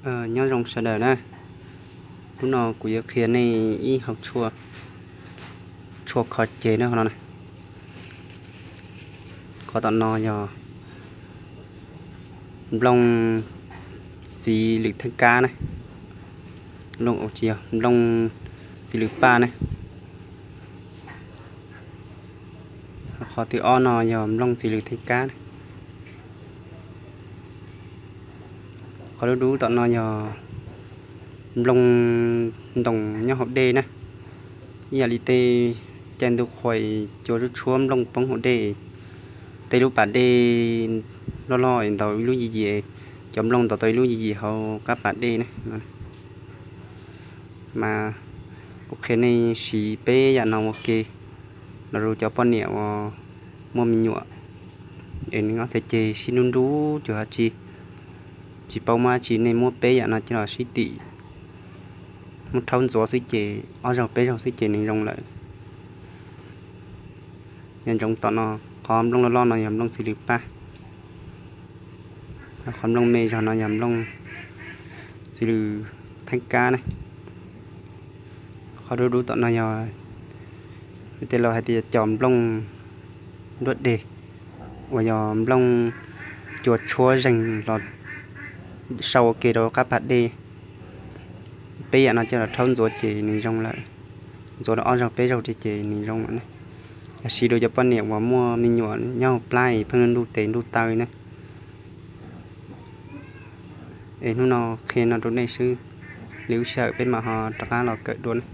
Nyob zoo sawv daws na, hnub no kuv yuav qhia nej ib hauv tshuaj kho ceg na no. Qhov tom no yog nplooj txiv lwm theej kab na, nplooj txiv lwm paj na. Qhov thib ob no yog nplooj txiv lwm theej kab. Qhov dub dub tom no yog nplooj ntoos nyob hauv dej na. Ib yam li tej caij ntuj qhuav cua tshuab nplooj poob hauv dej, tej lub pas dej loj loj ntaus ib lub yim yim, cov nplooj ntaus tau ib lub yim yim hauv qab pas dej na. Mas kuv qhia nej siv peb yam no ua ke los rau cov poj niam uas muaj me nyuam es nws ob txhais ceg sib nrub nrub cuag dab tsi, tsis paub muab dab tsi, nej muab peb yam no coj los sib tim, muab rhaub ntxuav xwb ces ob zaug peb zaug xwb ces nws zoo lawm. Nyob ntsoov tom no, qhov nplooj loj loj no yog nplooj txiv lwm paj, qhov nplooj me zog no yog nplooj txiv lwm theej kab na. Qhov dub dub tom no yog tej laus hais tias cov nplooj nruab deg uas yog nplooj cua tshuab zeeg los sau ua ke rau qab pas dej. Peb yam no coj los rhaub ntxuav ces nws zoo lawm, ntxuav rau ob zaug peb zaug ces nws zoo lawm. Yog siv rau cov poj niam uas muaj me nyuam nyob hauv plab pheej nruj tes nruj taw na. Es hnub no qhia no rau nej xwb, lwm lub sij hawm peb mam ho rov qab los kawm dua na.